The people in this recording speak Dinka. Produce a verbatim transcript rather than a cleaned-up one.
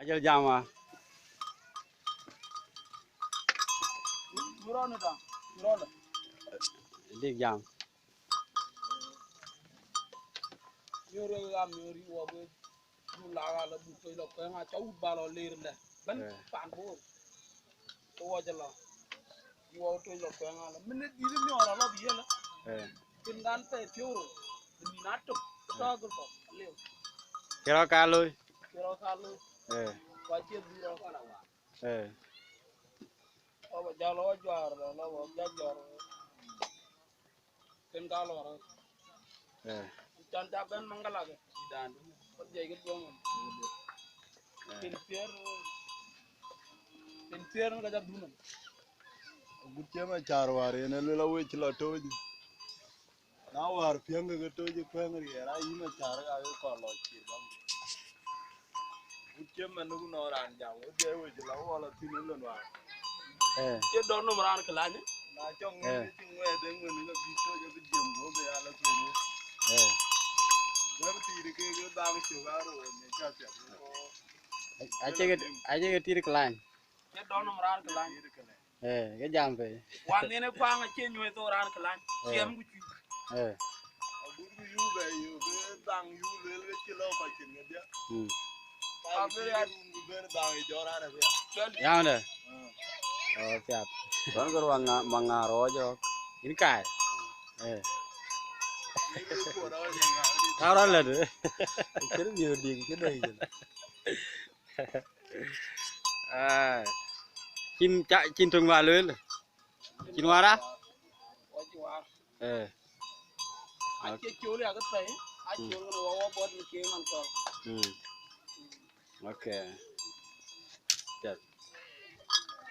Jël jam wa. Dik jam. Nyuur wek ɣa miɔɔr yï wɔ wek. Du la ɣa la du toc la kuɛŋ a ca wut ba lɔ ler lɛ. Bɛn pan boor. Ke wɔ jɛ lɔ. Yï wɔ toc la kuɛŋ a la. Min dït miɔɔr a lɔ bi yelä. Kin gan pɛ piɔ̈u ro. Min a tok. Ke tɔ gul kɔ. Liu. Kë rɔt ka looi. Kë rɔt ka looi. Wa cie du rɔt ka la wa. Aba jal ɣɔc juaar, la ɣɔc jal jɔr. Ken ka lɔ rɔt. Can ca bɛn maŋgala ke. Dan. Ko jai ke duɔŋ. Ken pier. Ken pier ka ja dunam. Gut cem a car war yen a luel awec la toc. Na wäär piɛŋkï ke toc ë kuɛŋ riɛɛr, aa yïn acaar ka ke kɔn lɔ cït bäŋ. Wut cï man nuk nɔn raan jam, wek dhiɛɛi wec la wɔ la thïn ë lon wäär. Cie dɔn nɔm raan kë lany? Na cɔk ŋic cï ŋuɛɛth ë ŋuën ke bï toc abï jiëm, go bï ya la thïn ë. Wek tiit ke ke dhaŋ cök aa roor në ca piɛth. Acï ke tiit kë lany. Cie dɔn nɔm raan kë lany? Ee, ke jam pe. Wan nene kuaŋ acie nyuɔi thok raan kë lany. Ee. Ciɛm ku cuic. Ee. Agut ku yu bɛ yu, ke dhaŋ yu luel ke cï lɔ kɔc cin ke dia. Mm. Ka be ya run ku ben dhaŋ i jɔ raan abia. Yam de. Mm. Oh, piath. Wan ke ruang ma ŋa rɔ jɔ. In kai. Ee. Ka rɔ lɛ de. Kër bi ding ke dai jin. Ah. Cin ca, cin töŋ ba luel. Cin wara? Ee. Acie col ya ke thɛi, a col ŋen wɔ wɔ bɔt ni ke man kɔl. Mm. Okay. Yes.